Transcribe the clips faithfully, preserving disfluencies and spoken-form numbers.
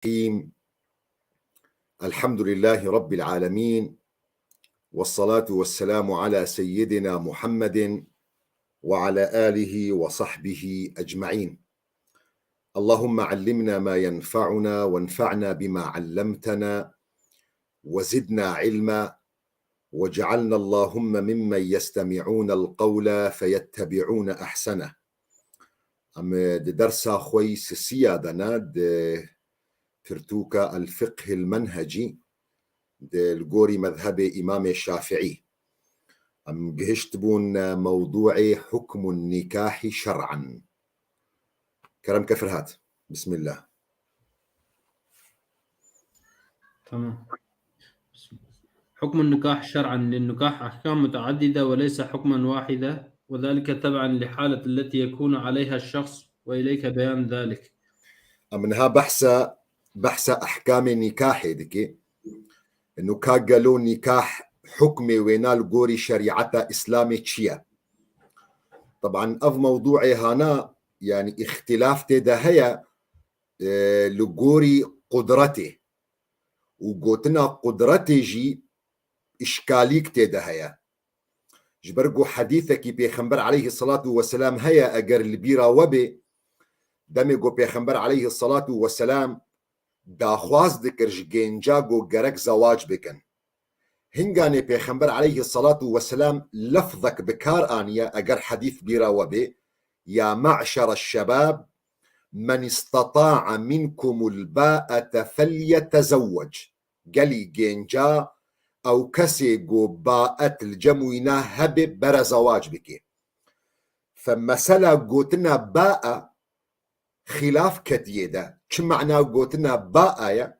الرحيم. الحمد لله رب العالمين، والصلاة والسلام على سيدنا محمد وعلى آله وصحبه أجمعين. اللهم علمنا ما ينفعنا وانفعنا بما علمتنا وزدنا علما، واجعلنا اللهم ممن يستمعون القول فيتبعون أحسنه. Em di dersa xwe yî sisiya de ne, di pirtûka El Fiqh El Menhecî, di li gorî mezhebê Îmamê Şafiî. Em gihiştibûn mewdûê hukmun nikahî şer'an. Kerem ke Firhat. Bismillah. تمام. حكم النكاح شرعا للنكاح أحكام متعددة وليس حكما واحدا، وذلك تبعا لحالة التي يكون عليها الشخص، وإليك بيان ذلك. Em niha behsa, behsa ehkamê nîkahê dike. Ino ka gelo nîkah hukmê wêna li gorî şerîeta Îslamê çi ye? Teban ev mewdûê hana, yanî îxtilaf tê de heye, e, li gorî qudretê. Û gotina qudretê jî îşkalîk tê de heye. Ji ber ku hedîsekî Pêxember aleyhisselatu vesselam heye, eger li bîra we bê, demê ku Pêxember aleyhisselatu vesselam daxwaz dikir ji gênca ku gerek zewac bikin. Hinganê Pêxember aleyhisselatu vesselam lefzek bi kar aniye, eger hedîs bîra we bê, "Ya me'şere şebab, men istata'a minkumul ba'ete felyetezewwec." Gelî gênca, ew kesê ku baet li cem wîna hebe bere zewac bike. Fe mesela gotina ba'a xîlaf ketiyê de. Çi mana gotina ba'a ye?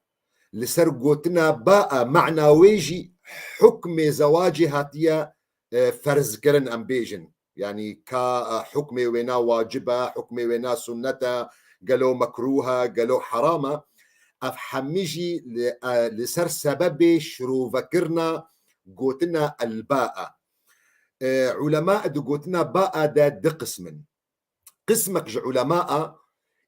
Li ser gotina ba'a mana wê jî hukmê zewacê hatiye, e, ferzkirin, em bêjin. Yanî ka, e, hukmê wêna wacib e, hukmê wêna sunnet e, gelo mekrûh e, gelo heram e. Ev hemî jî li, e, li ser sebebê şirovekirina gotina el-ba'a. E, ulema di gotina ba'a de du qism in. Qismek ji ulema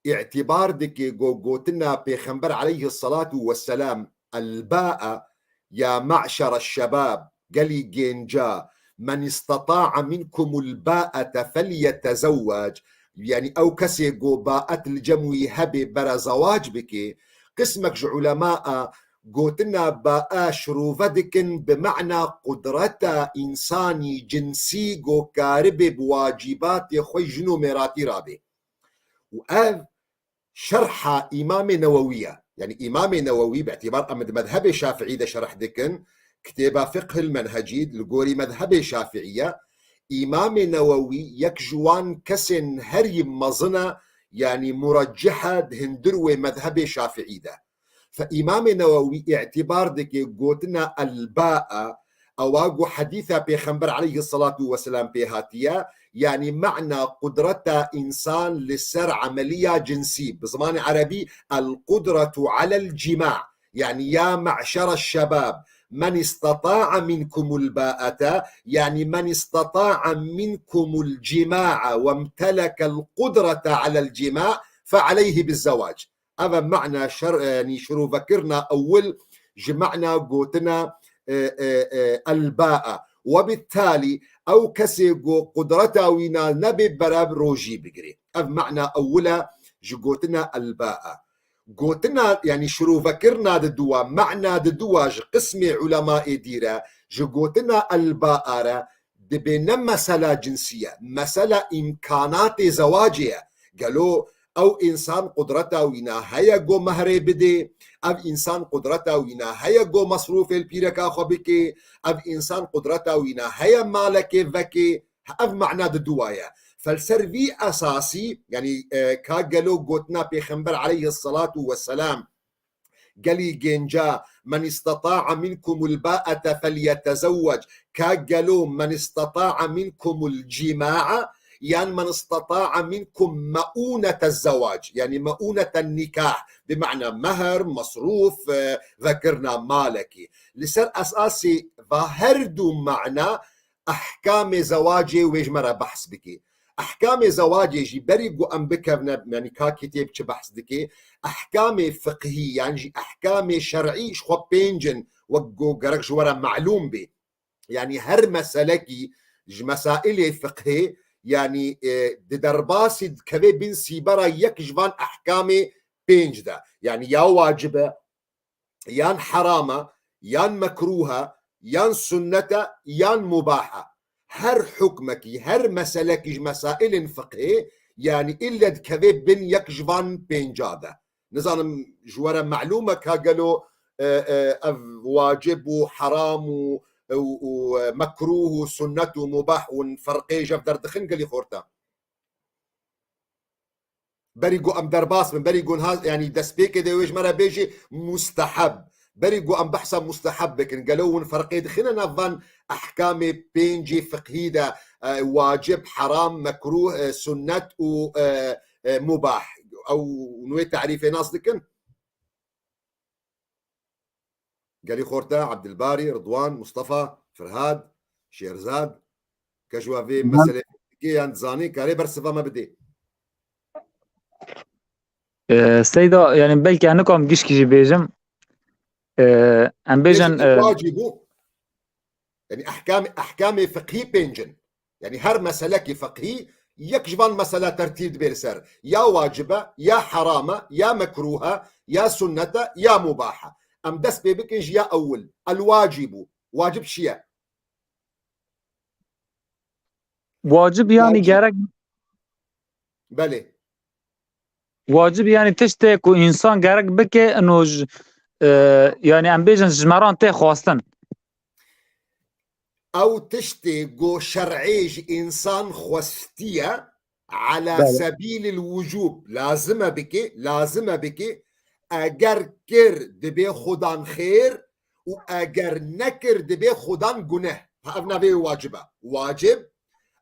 îtibar dike ku gotina Pêxember aleyhisselatu vesselam, "El-ba'a, ya me'şere şebab", gelî gênca, "men istata'a minkumul ba'ete felyetezewwec", yanî ew kesê ku baet li cem wî hebe bere zewac bike. Qismek ji ulema gotina ba'a şirove dikin bi mana qudreta însanî cinsî ku karibe bi wacîbatê xwe jin û mêratî rabe. Û ev şerha Îmamê Newewî ye. Yanî Îmamê Newewî, bi îtibar em di mezhebê Şafiî de şerh dikin, kitêba Fiqhil Menhecî li gorî mezhebê Şafiî ye. Îmamê Newewî yek ji wan kesên herî mezin e, yanî mureccih e di hundir wê mezhebê Şafiî de. Fe Îmamê Newewî îtibar dike gotina el-ba'a, ewa ku hedîsa Pêxember aleyhisselatu vesselam pê hatiye, yanî mana qudreta însan li ser emeliya cinsî, bi zimanê erebî, el-qudretu alel cima', yanî ya me'şere şebab, men istata'a minkumul ba'ete, yanî men istata'a minkumul cima'a ve imtelekel qudrete alel cima' fe aleyhi bizzewac. Ev e mana şer-, e, yanî şirovekirina ewil ji mana gotina, e, e, e, el-ba'a. Webittalî ew kesê ku qudreta wî na nebe bere rojî bigire. Ev mana ewil e ji gotina el-ba'a. Gotina, yanî şirovekirina di duwa, mana di duwa ji qismê ulema ê dîre, ji gotina el-ba'a re, dibe ne mesela cinsî ye, mesela îmkanatê zewacê ye. Gelo ew însan qudreta wî na heye ku mehrê bidê, ev însan qudreta wî na heye ku mesrûfê li pîreka xwe bike, ev însan qudreta wî na heye malekê veke, ev mana di duwa ye. Fel ser vî esasî, yanî, e, ka gelo gotina Pêxember aleyhisselatu vesselam, gelî gênca, "Men istata'a minkumul ba'ete felyetezewwec", ka gelo "Men istata'a minkumul cima'a", yan "Men istata'a minkum me'unetez zewac", yanî me'uneten nikah, bi mana mehr, mesrûf, e, vekirina malekî. Li ser esasê va her du mana ehkamê zewacê wê ji me re behs bike. Ehkamê zewacê jî berî ku em bikevne, yanî ka kitêb çi behs dike, ehkamê fiqhî, yan jî ehkamê şer'î ji xwe pênc in, wek ku gerek ji we re melûm bê. Yanî her meselekî ji mesailê fiqhê, yanî, e, di derbasî dikeve bin sîbera yek ji van ehkamê pênc de. Yanî ya wacib e, yan heram e, yan mekrûh e, yan sunnet e, yan mubah e. Her hukmekî, her meselekî ji mesailên fiqhê, yanî îlle dikeve bin yek ji van pênca de. Nizanim ji we re melûm e ka gelo, e, e, ev wacib û heram û, û, û, e, mekrûh û sunnet û mubah hûn ferqê ji hev derdixin gelî xorta. Berî ku em derbas bin, berî ku niha, yanî destpêkê de wê ji me re bêjî musteheb. Berî ku em behsa musteheb bikin, gelo hûn ferqê dixine nav van ehkamê pêncî fiqhî de, e, wacib, heram, mekrûh, e, sunnet û, e, e, mubah? Ew hûn wê tarîfê nas dikin? Gelî xorta, Abdilbarî, Ridwan, Mustafa, Firhad, Şêrzad, ke ji we vê meselê dikê yan dizanî, karê bersiva me bidê. E, Seyda, yani belki em nikom gişkî jî bêjim. E, em bêjin, e, wacib bû. Yani ehkam, ehkamê fiqhî pênc in. Yani her meselekî fiqhî yek ji van mesela tertîb dibe li ser. Ya wacib e, ya heram e, ya mekrûh e, ya sunnet e, ya mubah e. Em dest pê bikin ji ya ewil. El wacibû. Wacib çi ye? Wacib yani gerek. Belê. Wacib yani tiştê ku însan gerek bike, ino ji, e, yani em bêjin ji me re tê xwestin. Ew tiştê ku şer'ê ji însan xwestiye, ala sebîlil wucûb, lazim e bike, lazim e bike, eger kir dibê xudan xêr û eger nekir dibê xudan guneh. Ha, ev navê wê wacib e. Wacib,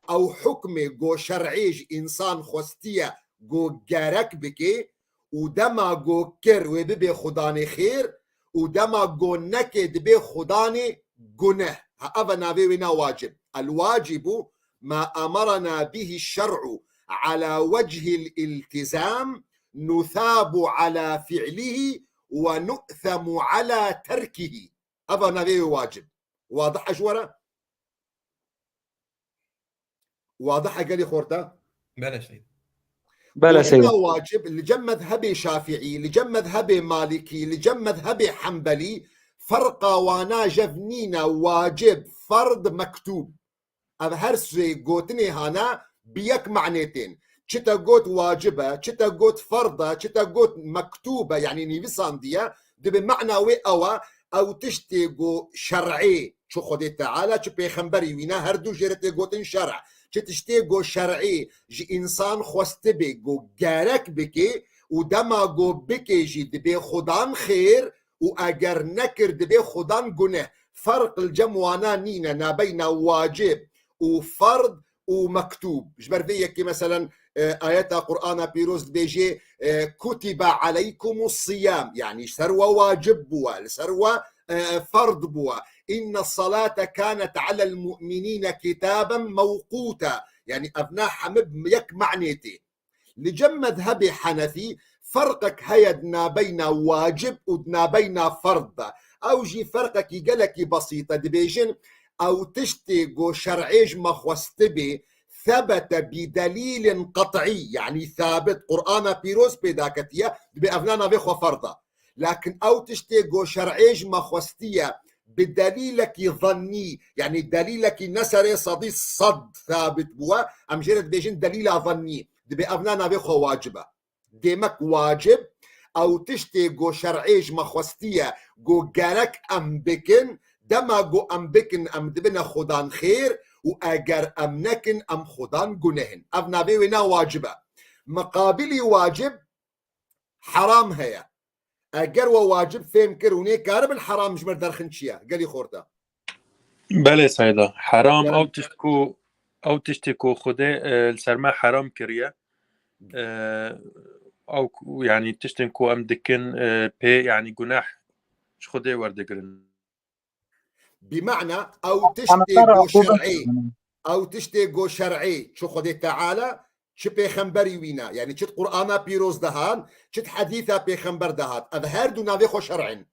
ew hukmê ku şer'ê ji însan xwestiye ku gerek bike û dema ku kir wê bibe xudanê xêr û dema ku neke dibe xudanê guneh. Ha, ev e navê wê na wacib. El wacibu ma amarana bihi şer'u ala wechil iltizam nuthabu ala fi'lihi ve nu'themu ala terkihi. Ev e navê wê wacib. Wadih e ji we re? Wadih e gelî xorta? Bele Seyd. Bele Seyd. Wacib li cem mezhebê Şafîî, li cem mezhebê Malikî, li cem mezhebê Hembelî ferqa wana jev nîne wacib, ferd, mektûb. Ev her sê gotinê hana bi yek manê tên. Çi te got wacib e, çi te got ferd e, çi te got mektûb e, yanî nivîsandiye, dibe mana wê ew e, ew tiştê ku şer'ê, çi Xwedê Teala, çi pêxemberî wî ne, her du jê re tê gotin şer'e. Çi tiştê ku şer'ê ji însan xwestibe ku gerek bike û dema ku bike jî dibe xudan xêr û eger nekir dibe xudan guneh. Ferq li cem wana nîne nabeyna wacib û ferd û mektûb. Ji ber vê yekê meselen, e, ayeta Qur'ana pîroz dibêje, e, kutibe aleykumus siyam, yanî ser we wacib bûwe, li ser we, e, ferd bûwe. Inne salate kanet alel mu'minîne kitaben mewquta. Yanî ev na hemî bi yek manê tê. Li cem mezhebê Henefî ferqek heye di nabeyna wacib û di nabeyna ferd de. Ew jî ferqekî gelekî besît e. Dibêjin, ew tiştê ku şer'ê ji me xwestibe, sebete bi delîlin qet'î, yanî sabit, Qur'ana pîroz pê daketiye, dibe ev na navê xwe ferd e. Lakin ew tiştê ku şer'ê ji me xwestiye, bi delîlekî zannî, yanî delîlekî ne serê sedî sed sabit bûwe, em jê re dibêjin delîla zannî, dibe ev na navê xwe wacib e. Demek wacib, ew tiştê ku şer'ê ji me xwestiye, ku gerek em bikin, dema ku em bikin, em dibine xudan xêr û eger em nekin, em xudan guneh in. Ev navê wê na wacib e. Miqabilî wacib heram heye. Eger we wacib fêm kir û nê karibin heram ji me derxin çi ye? Gelî xorta. Belê Seyda. Heram ew tişt ku, ew tiştê ku Xwedê, e, li ser me heram kiriye. E, ew ku, yanî tiştên ku em dikin, e, pê, yanî guneh ji Xwedê werdigirin. Bi mana ew tiştê ku şer'ê, Ew tiştê go şer'ê, çi Xwedê Teala, çi pêxemberî wî ne. Yanî çi di Qur'ana pîroz de hat, çi di hedîsa pêxember de hat. Ev her du navê xwe şer'in.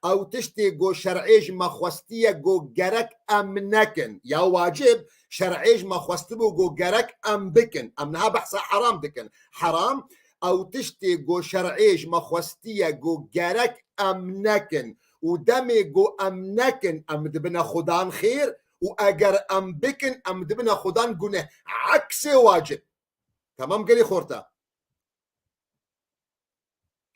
Ew tiştê go şer'ê ji me xwestiye go gerek em nekin. Ya wacib, şer'ê ji me xwestibû go gerek em bikin. Em niha behsa heram dikin. Heram, ew tiştê go şer'ê ji me xwestiye go gerek em nekin. Û demê go em nekin, em dibine Xudan xêr, û eger em bikin, em dibine Xudan guneh. Eksê wacib. Temam, gelî xorta.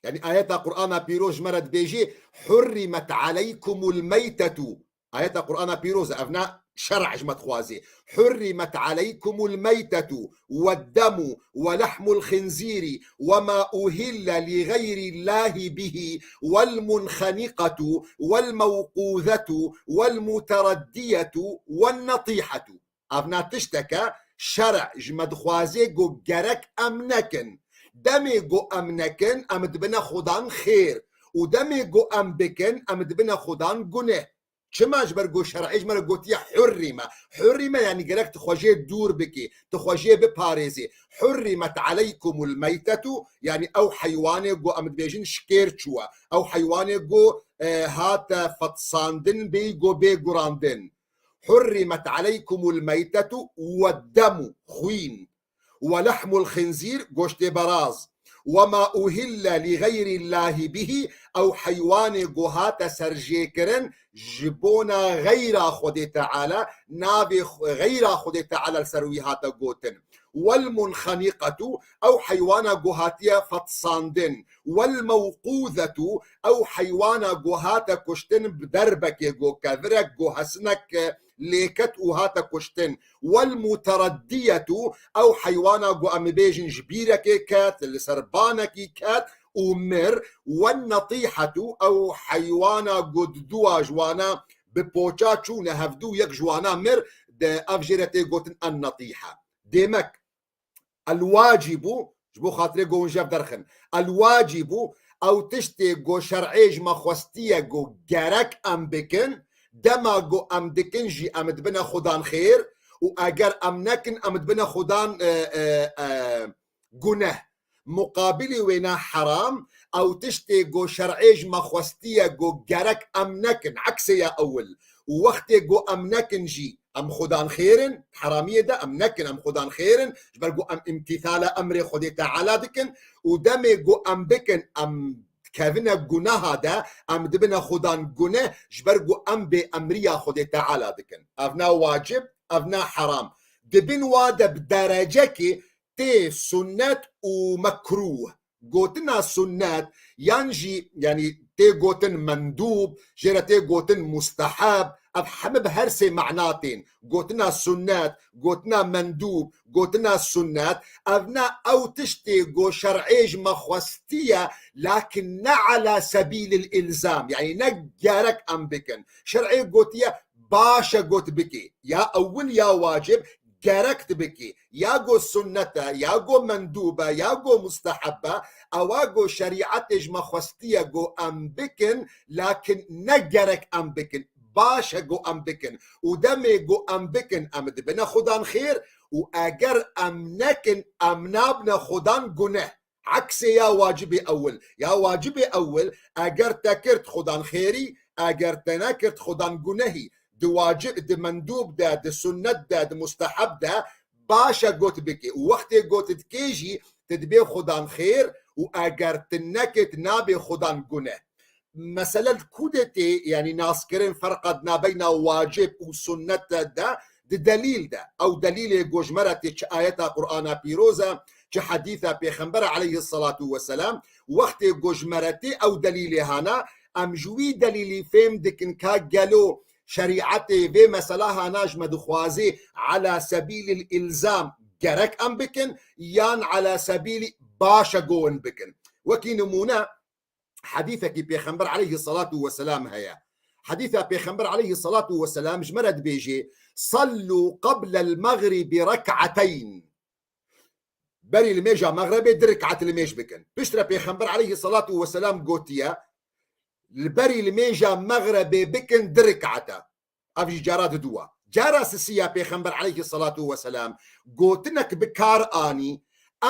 Yanî ayeta Qur'ana pîroz ji me re dibêjî, "Hurrimet aleykumul meytetu." Ayeta Qur'ana pîroz e, ev ne şer'a ji me dixwazê. "Hurrimet aleykumul meytetu weddemu we lehmul khinzîri we ma uhille li gayrillahi bihi wel munxaniqetu wel mewquzetu wel mutereddiyetu wen netîhetu." Ev ne tişteke şer'a ji me dixwazê go gerek em nekin. Demê go em nekin, em dibine Xudan xêr. Û demê go em bikin, em dibine Xudan guneh. Çima? Ji ber go şer'ê ji me re gotiye hurrime. Hurrime yanî gerek tu xwe jê dûr bikî, tu xwe jê biparêzî. "Hurrimet aleykumul meytetu", yanî ew heywanê go em dibêjin şikêr çûwe. Ew heywanê go, e, hate fetsandin bê go bê gurandin. "Hurrimet aleykumul meytetu weddemu", xwîn, "we lehmul xinzîr", goştê beraz, "we ma uhille li gayrillahi bihi", ew heywanê go hate serjêkirin ji bona xeyra Xwedê Teala, navê xwe-, xeyra Xwedê Teala li ser wî hate gotin. "Wel munxaniqetu", ew heywana go hatiye fetsandin. "Wel mewquzetu", ew heywana go hate kuştin bi derbekê go kevirek go hesinek lê ket û hate kuştin. "Wel mutereddiyetu", ew heywana go em bêjin ji bîrekê ket, li ser banekî ket û mir. "Wen netîhetu", ew heywana go di dua ji wana bi poça çûne hevdû, yek ji wana mir, de ev jê re tê gotin en netîhe. Demek, el wacîbû, ji bo xatirê go hûn ji hev derxin. El wacîbû, ew tiştê go şer'ê ji me xwestiye go gerek em bikin, dema go em dikin jî em dibine Xudan xêr û eger em nekin em dibine Xudan, e, e, e, guneh. Muqabilî wêna heram, ew tiştê go şer'ê ji me xwestiye go gerek em nekin, eksê ya ewil. Û wextê go em nekin jî, em Xudan xêr in, heramiyê de em nekin, em Xudan xêr in, ji ber ku em îmtîsala emrê Xwedê Teala dikin û demê ku em bikin, em dikevine guneha de, em dibine Xudan guneh, ji ber ku em bêemriya Xwedê Teala dikin. Ev ne wacib, ev ne heram. Di bin wa de bi derecekê tê sunnet û mekrûh. Gotina sunnet, yan jî, yanî tê gotin mendûb, jê re tê gotin musteheb, ev heme bi her sê mana tên. Gotina sunnet, gotina mendûb, gotina sunnet, ev ne ew tiştê go şer'ê ji me xwestiye, lakin ne ala sebîlil îlzam, yanî ne gerek em bikin. Şer'ê gotiye, baş e got bikê. Ya ewil ya wacib, gerek tu bikî, ya go sunnet e, ya go mendûb e, ya go musteheb e, ewa go şerîetê ji me xwestiye go em bikin, lakin ne gerek em bikin, baş e go em bikin. Û demê go em bikin, em dibine Xudan xêr û eger em nekin, em nabine Xudan guneh. Eksê ya wacibê ewil. Ya wacibê ewil, eger te kir Xudan xêrî, eger te nekir Xudan gunehî. Di wacib, di mendûb de, di sunnet de, di musteheb de baş e got bikê. Û wextê got dikê jî, tu dibê Xudan xêr û eger tu nekê, tu nabê Xudan guneh. Mesele li ku de tê, yanî naskirin ferqa di nabeyna wacib û sunnet de, de, di delîl de. Ew delîlê go ji me re tê, çi ayeta Qur'ana pîroz e, çi hedîsa Pêxember aleyhisselatu vesselam, wextê go ji me re tê ew delîlê hana, em ji wî delîlî fêm dikin ka gelo şerîetê vê mesela hana ji me dixwazê ala sebîlil îlzam gerek em bikin, yan ala sebîlî baş e go hûn bikin. Wekî nimûne, hedîsekî Pêxember aleyhisselatu vesselam heye. Hedîsa Pêxember aleyhisselatu vesselam ji me re dibêjê, "Sallu qablel mexribi rek'ateyn." Berî limêja mexrebê du rik'et limêj bikin. Piştre Pêxember aleyhisselatu vesselam gotiye, "Li berî limêja mexrebê bikin du rik'ete." Ev jî cara diduwa. Cara sisiya Pêxember aleyhissalatu vesselam gotinek bi kar anî,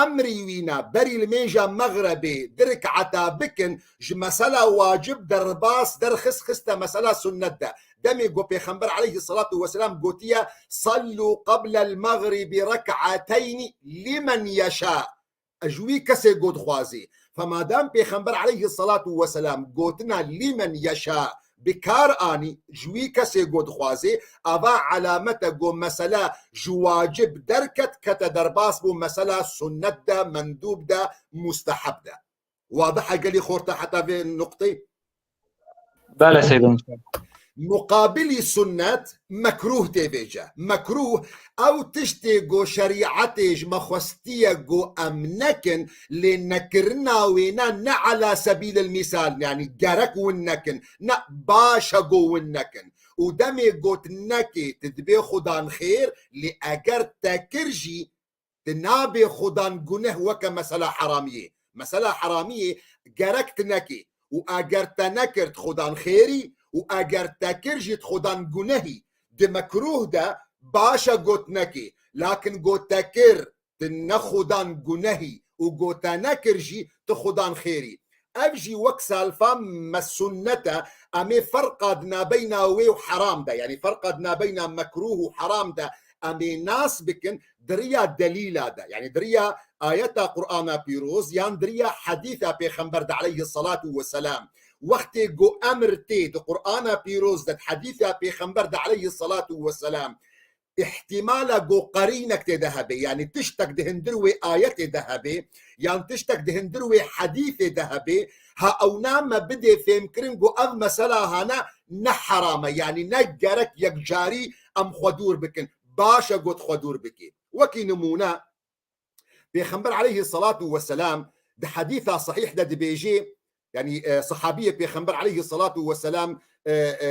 emrî wîna berî li mêja mexrebê di rikata bikin, ji mesela wacib derbas derxist, xiste mesela sunnet de. Demê ku Pêxember aleyhissalatu vesselam gotiye, "Sallu qablel mexribi rek'ateyn limen yeşâ." Ji wî kesê ku dixwazê. Fe madam Pêxember aleyhissalatu vesselam gotina "limen yeşâ" bi kar anî, ji wî kesê ku dixwazê, ava elamete ku mesela ji wacib derket, kete derbas bû mesela sunnet de, mendûb de, musteheb de. Wadih e gelî xorta heta vê nuqtê? Bele Seyda, inşallah. Muqabilî sunnet mekrûh tê vêce. Mekrûh ew tiştê ku şerîetê ji me xwestiye ku em nekin, lê nekirina wêne ne ala sebîlil mîsal, yanî gerek win nekin, ne baş e ku win nekin. Û demê gotinekê tu dibê xudan xêr, lê eger te kir jî, tu nabê xudan guneh weke mesela heramiyê. Mesela heramiyê gerek tu nekê. Û eger te nekir, tu xudan xêrî, û eger te kir jî, tu xudan gunehî. Di mekrûh de baş e got nekê. Lakin got te kir, tu ne xudan gunehî, û got te nekir jî, tu xudan xêrî. Ev jî wek salfa me sunnet e, em ê ferqa di nabeyna wê û heram de, yanî ferqa di nabeyna mekrûh û heram de em ê nas bikin, di riya delîla de, yanî di riya ayeta Qur'ana pîroz yan di riya hedîsa Pêxember de aleyhissalatu vesselam. Wextê ku emir tê di Qur'ana pîroz de, di hedîsa Pêxember de aleyhissalatu vesselam, îhtîmala ku qerînek tê de hebe, yanî tiştek di hundir wê ayetê de hebe, yan tiştek di hundir wê hedîsê de hebe, ha ewna me bidê fêmkirin ku ev mesela hane ne heram e, yanî ne gerek yekcarî em xwe dûr bikin. Baş e got xwe dûr bikê. Wekî nimûne, Pêxember aleyhissalatu vesselam di hedîsa sahîh de dibêjê, yanî, e, sahabiyê Pêxember aleyhissalatu vesselam, e, e,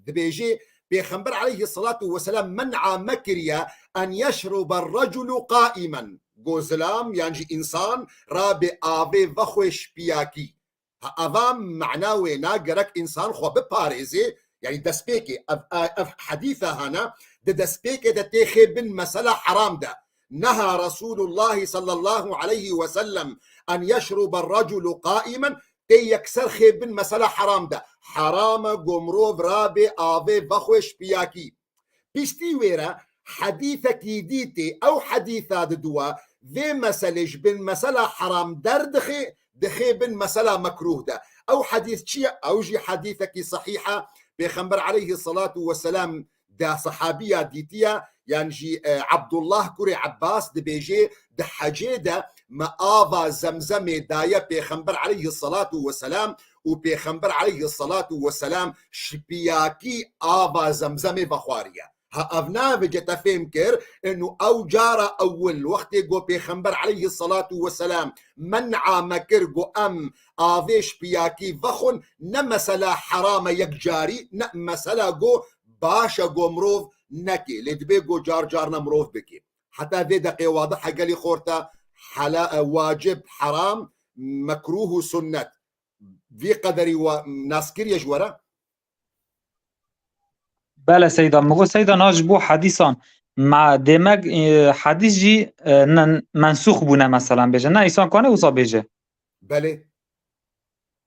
dibêjê, Pêxember aleyhissalatu vesselam men'a me kiriye en yeşruba reculu qaimen. Go zilam yan jî însan rabê avê vexwe şpiyakî. Ha, ava mana wê na gerek însan xwe biparêzê, yanî destpêkê ev, ev hedîsa hana, di destpêkê de tê xê bin mesela heram de. Neha Resulullah sallallahu aleyhi ve sellem en yeşruba reculu qaimen, tê yekser xê bin mesela heram de. Heram e ku mirov rabê avê vexwe şpiyakî. Piştî wê re hedîsekî dî tê, ew hedîsa diduwa, vê meselê ji bin mesela heram derdixe, dixe bin mesela mekrûh de. Ew hedîs çi ye? Ew jî hedîsekî sehîh e. Pêxember aleyhissalatu vesselam da sahabiya dîtiye, yan jî, e, Abdullah kurê Abbas dibêjê, di hecê de me ava Zemzemê daye Pêxember aleyhissalatu vesselam û Pêxember aleyhissalatu vesselam şipiyakî ava Zemzemê vexwariye. Ha ev navê ce te fêm kir, inu ew cara ewil wextê ku Pêxember aleyhissalatu vesselam men'a me kir ku em avê şipiyakî vexwin, ne mesela heram e yekcarî, ne mesela ku baş e ku mirov neke, lê dibe ku car carna mirov bike. Heta vê deqê wadih e gelî xorta, hela-, e, wacib, heram, mekrûh û sunnet. Vî qederî wa nas kiriye ji we re? Bele Seyda, min got Seyda, na ji bo hedîsan, ma demek, e, hedîs jî, e, nen-, mensûx bûne, meselan bêje. Ne, însan kane wisa bêje. Belê.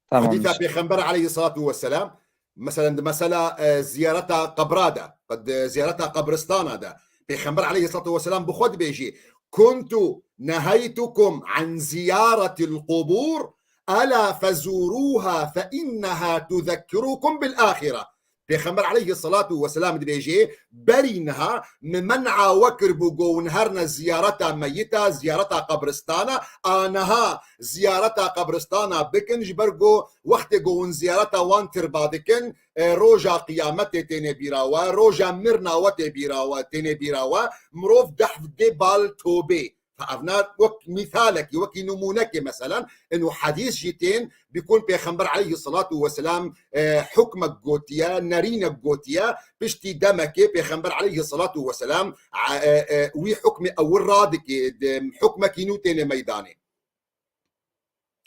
Tamam. Hadîsa Pêxember aleyhissalatu vesselam, meselen, di mesela, e, ziyareta qebra de, qed, e, ziyareta qebristana de, Pêxember aleyhissalatu vesselam bi xwe dibêjî, "Kuntu neheytukum an ziyaretil qubur, ela fezuruha fe inneha tuzekkirukum bil ahire." Pêxember aleyhissalatu vesselam dibêje, berî niha min men'a we kiribû ku hûn herine ziyareta meyita, ziyareta qebristana, a niha ziyareta qebristana bikin, ji ber ku wextê ku hûn ziyareta wan tirba dikin, e, roja qiyametê têne bîra we, roja mirna we tê bîra we, têne bîra we, mirov dehf dê bal tobê. Fa evna wek mîsalekî, wekî nimûnekê, meselen, inu hedîs jî tên, bikun Pêxember aleyhissalatu vesselam, e, hukmek gotiye, nerînek gotiye, piştî demekê Pêxember aleyhissalatu vesselam, e, e, e, wî hukmê ewil radike, de, hukmekî nû têne meydanê.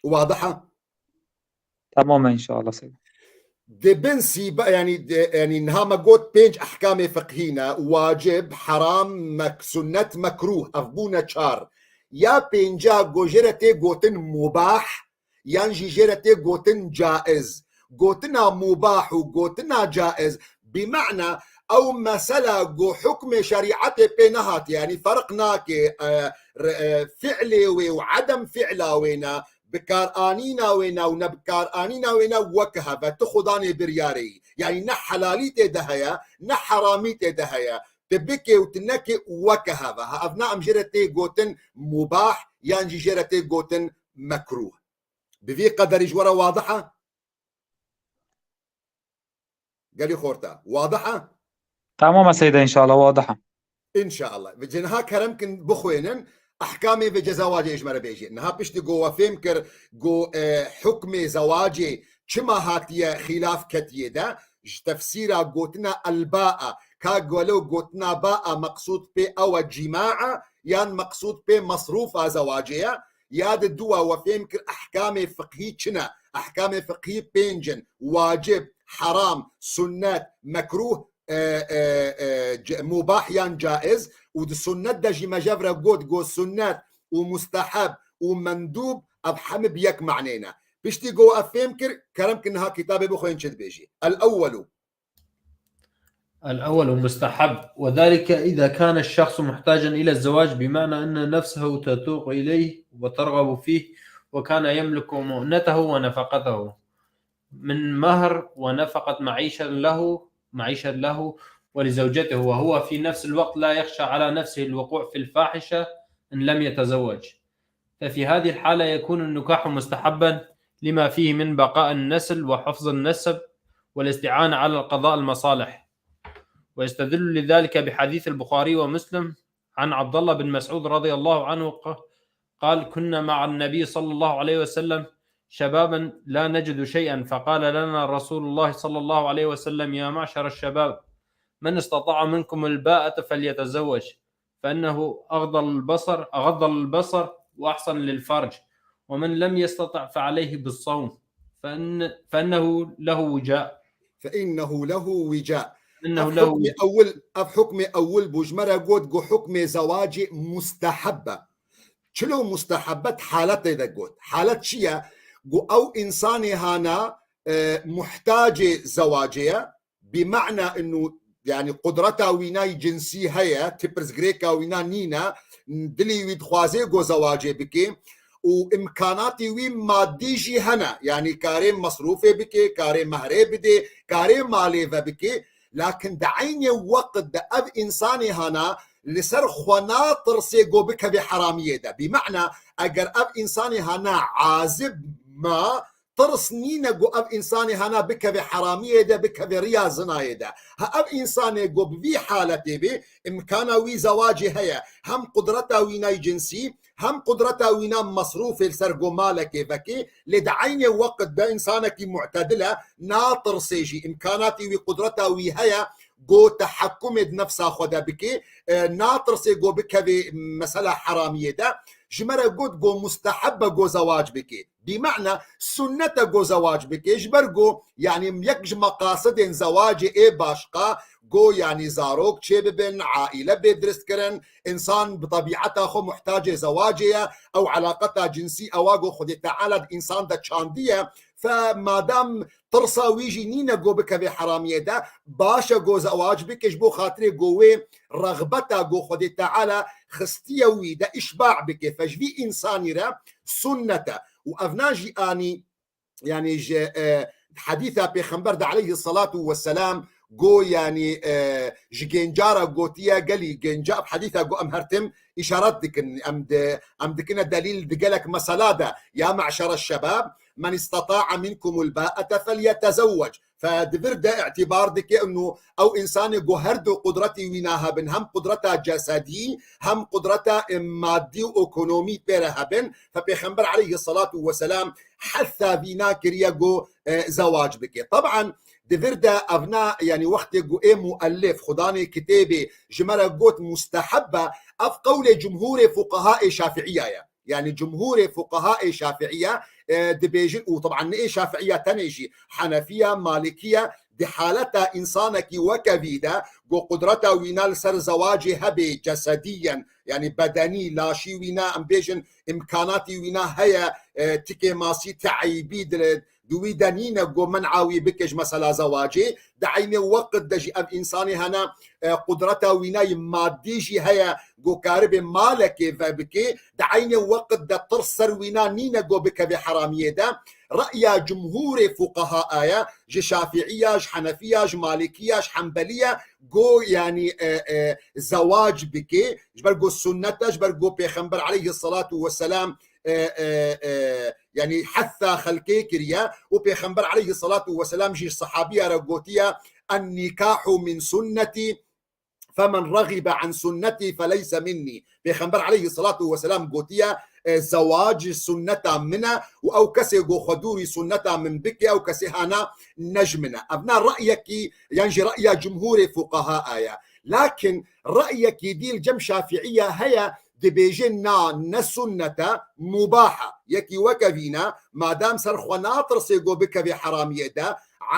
Wadiha? Tamam, inşallah, Seyda. Di bin sîba, yanî, di, yanî niha me got pênc ehkamê fiqhî ne, wacib, heram, mek-, sunnet, mekrûh. Ev bûne çar. Ya pênca ku jê re tê gotin mubah, yan jî jê re tê gotin caiz. Gotina mubah û gotina caiz, bi mena ew mesela ku hukmê şerîetê pê nehatiye, yanî ferq nake, e, re-, e, fi'lê wê û edem fi'la wê ne, bikaranîna wê ne û nebikaranîna wê ne wek hev e. Tu xudanê biryarê yî. Yanî ne helalî tê de heye, ne heramî tê de heye. Tu bikê û tu nekê wek hev e. Ha, ev ne em jê re tê gotin mubah, yan jî jê re tê gotin mekrûh. Bi vî qederî ji we re wadih e? Gelî xorta. Wadih e? Tamam e Seyda, înşallah wadih e. Înşallah. Ve niha kerem kin bixwênin, ehkamê ve cezawacê ji me re bêjî. Niha piştî ku we fêm kir ku, e, hukmê zewacê çima hatiye xîlaf ketiye de, ji tefsîra gotina el-ba'a, ka gelo gotina ba'a meqsûd pê ew e cîma e, yan meqsûd pê mesrûfa zewacê ye, ya di dua we fêm kir ehkamê fiqhî çi ne? Ehkamê fiqhî pênc in: wacib, heram, sunnet, mekrûh, e, e, e, ce-, mubah yan caiz. Û di sunnet de jî me jev re got, got sunnet û musteheb û mendûb, ev hemî bi yek manê ne. Piştî got ev fêm kir, kerem ki niha kitabê bixwên çi dibêjî. El-ewwelu. الأول مستحب، وذلك إذا كان الشخص محتاجا إلى الزواج، بمعنى أن نفسه تتوق إليه وترغب فيه، وكان يملك مؤنته ونفقته من مهر ونفقة معيشة له، معيشة له ولزوجته، وهو في نفس الوقت لا يخشى على نفسه الوقوع في الفاحشة إن لم يتزوج. ففي هذه الحالة يكون النكاح مستحبا لما فيه من بقاء النسل وحفظ النسب والاستعانة على القضاء المصالح. ويستدل لذلك بحديث البخاري ومسلم عن عبد الله بن مسعود رضي الله عنه ق-، قال: كنا مع النبي صلى الله عليه وسلم شبابا لا نجد شيئا، فقال لنا رسول الله صلى الله عليه وسلم: يا معشر الشباب، من استطاع منكم الباءة فليتزوج، فإنه أغض البصر، أغض البصر وأحصن للفرج، ومن لم يستطع فعليه بالصوم، فإن، فإنه له وجاء. فإنه له وجاء. فإنه Ev له hukmê ewil, ev hukmê ewil bû, ji me re got ku hukmê zewacê musteheb e. Çilo musteheb e, di haletê de got. Halet çi ye? Ku ew însanê hana, e, muhtacê zewacê ye, bi mena inu, yanî qudreta wî nay cinsî heye, ti pirsgirêka wî na nîne, dilî wî dixwaze ku zewacê bike û imkanatî wî madî jî hene, yanî karê mesrûfê bike, karê mehrê bide, karê malê ve bike, lakin di eynê weqt de ev însanê hana li ser xwe natirse ku bikeve heramiyê de. Bi mena eger ev însanê hana azib ma, tirs nîne ku ev însanê hana bikeve heramiyê de, bikeve riya zinayê de. Ha ev însanê ku bi vî haletê bê, imkana wî zewacê heye, hem qudreta wî nay cinsî, hem qudreta wî na mesrûfê li ser ku malekê vekê, lê di eynê weqt de însanekî mu'tedil e, natirsê jî, imkanatî wî, qudreta wî heye ku tehekkumê di nefsa xwe de bike, e, natirsê ku bikeve mesela heramiyê de. Ji me re got ku musteheb e ku zewac bike. Bi mena sunnet e ku zewac bike, ji ber ku, yanî, yek ji meqasidên zewacê ê başqa ku, yanî, zarok çêbibin, aîle bê diristkirin, însan bi tebîeta xwe muhtacê zewacê ye, ew elaqeta cinsî ewa ku Xwedê Teala di însan de çandiye, fe madam tirsa wî jî nîne ku bikeve heramiyê de, baş e ku zewac bike, ji bo xatirê ku wê rexbeta ku Xwedê Teala xistiye wî de îşba bike, fe ji vî însanî re sunnet e. Û ev na jî anî, yanî ji, e, hedîsa Pêxember de aleyhî selatu weselam ku, yanî, e, ji genca re gotiye, gelî genca, ev hedîsa ku em her tim îşaret dikin, em di, em dikine delîl di gelek mesela de, ya me'şere şebab, men isteta'a minkumul ba'ete felyetezewwec. Fe di vir de îtîbar dike inu ew însanê ku her du qudretî wî na hebin, hem qudreta cesedî, hem qudreta, e, madî û ekonomî pê re hebin. Fe Pêxember aleyhî selatu weselam hesa vî na kiriye ku, e, zewac bike. Teban di vir de ev na, yanî wextê ku ê muellif, xudanê kitêbê, ji me re got musteheb e, ev qewlê cumhûrê fuqehaê şafi'iya ye. Yanî cumhûrê fuqehaê şafi'iya e, dibêjin, û teban ne ê Şafiiya tenê jî, Henefiya, Malikiya, di haleta însanekî weke vî de, ku qudreta wîna li ser zewacê hebe cesediyen, yanî bedenî, laşî wîna, em bêjin, îmkanatî wîna heye, e, ti kêmasî, ti eybî di, di wî de nîne ku men'a wî bike ji mesela zewacê, di eynê weqt de jî ev însanê hene, e, qudreta wîna yî madî jî heye ku karibe malekê vebike, di eynê weqt de tirs ser wîna nîne ku bikeve heramiyê de. Re'ya cumhûrê fuqaha aya, ji Şafiiya, ji Henefiya, ji Malikiya, ji Hembeliya, ku yanî, e, e, zewac bike, ji ber ku sunnet e, ji ber ku Pêxember aleyhisselatu vesselam, e, e, e, yanî hetha xelkê kiriye û Pêxember aleyhisselatu vesselam jî sahabiya re gotiye, "En nikahu min sunnetî, femen ragibe an sunnetî feleyse minnî." Pêxember aleyhisselatu vesselam gotiye, e, zewac sunneta min e û ew kesê ku xwe dûrî sunneta min bike, ew kesê hana ne ji min e. Ev ne re'yekî, yan jî re'ya cumhûrê fuqaha aya. Lakin re'yekî dî li cem Şafiiya heye, dibêje na, ne sunnet e, mubah e. Yekî weke vî ne, madam ser xwe natirsê ku bikeve heramiyê de,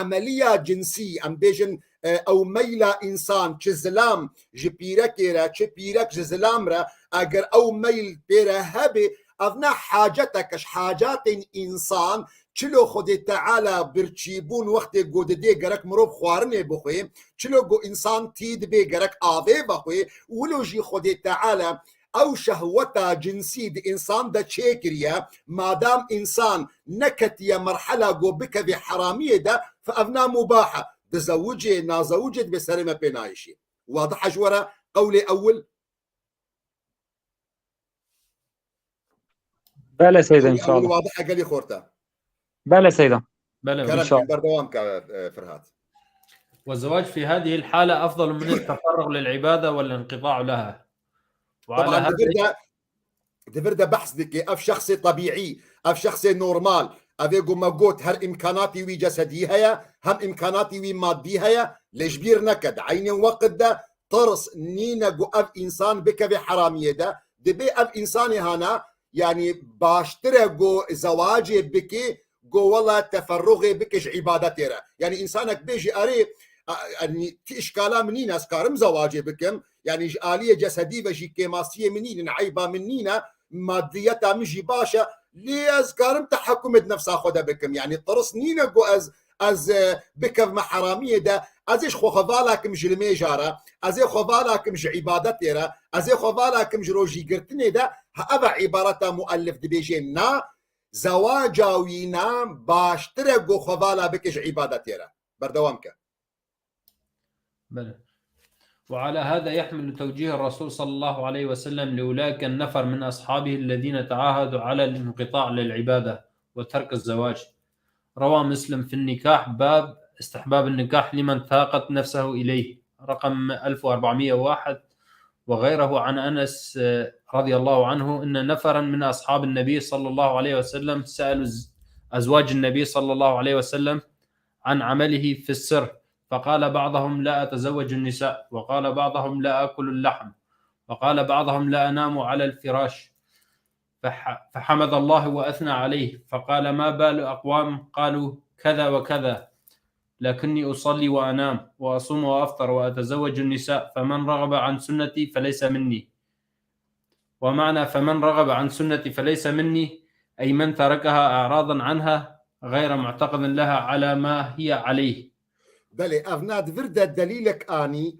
emeliya cinsî, em bêjin, e, ew meyla însan, çi zilam ji pîrekê re, çi pîrek ji zilam re, eger ew meyl pê re hebe, ev ne hacetek e ji hacatên însan, çilo Xwedê Teala birçîbûn wextê ku didê gerek mirov xwarinê bixwe, çilo ku însan tî dibê gerek avê vexwe, wilo jî Xwedê Teala ew şehweta cinsî di însan de çêkiriye, madam însan neketiye merhela ku bikeve heramiyê de, fe ev ne mubah e. Dizewicê, nazewicê dibê serê me pê nayêşî. Wadih e ji we re qewlê ewil? Bele seyda, inşallah. Wadih e, gelî xorta. Bele seyda. Bele. Kerem, berdewam ke, e, Ferhat. والزواج في هذه الحالة أفضل من التفرغ للعبادة والانقطاع لها. Teban di vir de, di vir de behs dike, ev şexsê tebîî, ev şexsê normal, ev ê ku me got her îmkanatî wî cesedî heye, hem îmkanatî wî madî heye, lê ji bîr neke, di eynê weqt de tirs nîne ku ev însan bikeve heramiyê de, dibê ev însanê hana, yanî baştir e ku zewacê bike, ku wela teferruxê bike ji îbadetê re. Yanî însanek bêjî erê, a, yanî ti îşkala min nîne, ez karim zewacê bikim, yanî ji aliyê cesedî ve jî kêmasiyê min nînin, eyba min nîne, madiyeta min jî baş e, lê ez karim tehekumê di nefsa xwe de bikim. Yanî tirs nîne ku ez, ez, e, bikevme heramiyê de, ez ê ji xwe xwe vala kim ji limêja re, ez ê xwe vala kim ji îbadetê re, ez ê xwe vala kim ji rojîgirtinê de, ha ev e îbareta muellif dibêje na, zewaca wî ne baştir e ku xwe vala bike ji îbadetê re. Berdewam ke. بلى. وعلى هذا يحمل توجيه الرسول صلى الله عليه وسلم لأولئك النفر من أصحابه الذين تعاهدوا على الانقطاع للعبادة وترك الزواج. روى مسلم في النكاح باب استحباب النكاح لمن تاقت نفسه إليه، رقم ألف وأربعمية وواحد، وغيره عن أنس، آه، رضي الله عنه أن نفرا من أصحاب النبي صلى الله عليه وسلم سألوا ز-، أزواج النبي صلى الله عليه وسلم عن عمله في السر، فقال بعضهم: "لا أتزوج النساء"، وقال بعضهم: "لا آكل اللحم"، وقال بعضهم: "لا أنام على الفراش". فح-، فحمد الله وأثنى عليه، فقال: "ما بال أقوام قالوا كذا وكذا، لكني أصلي وأنام، وأصوم وأفطر، وأتزوج النساء، فمن رغب عن سنتي فليس مني". ومعنى "فمن رغب عن سنتي فليس مني"، أي من تركها إعراضا عنها غير معتقد لها على ما هي عليه. Belê, ev na di vir de delîlek anî,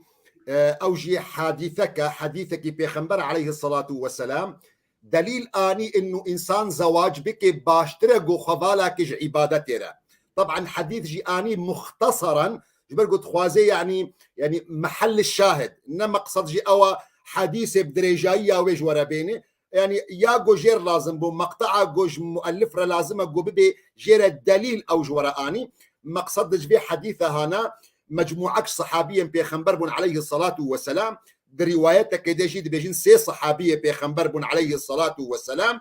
e, ew jî hadîseke, hadîsekî Pêxember aleyhissalatu vesselam, delîl anî inu însan zewac bike baştir e ku xwe vala ke ji îbadetê re. Teban hadîs jî anî muxtesaran, ji ber ku dixwaze, yanî, yanî mehel şahid, ne meqsed jî ew e hadîsê bi dirêjayiya wê ji we re bêne, yanî ya ku jêr lazim bû, meqtea ku ji muellif re lazim e ku bibe jê re delîl ew ji we re anî. Meqsed di ji vê hedîse hana, mecmuek sahabiyên pêxember bûn aleyhissalatu vesselam, di rîwayetekê de jî dibêjin sê sahabiyê pêxember bûn aleyhissalatu vesselam.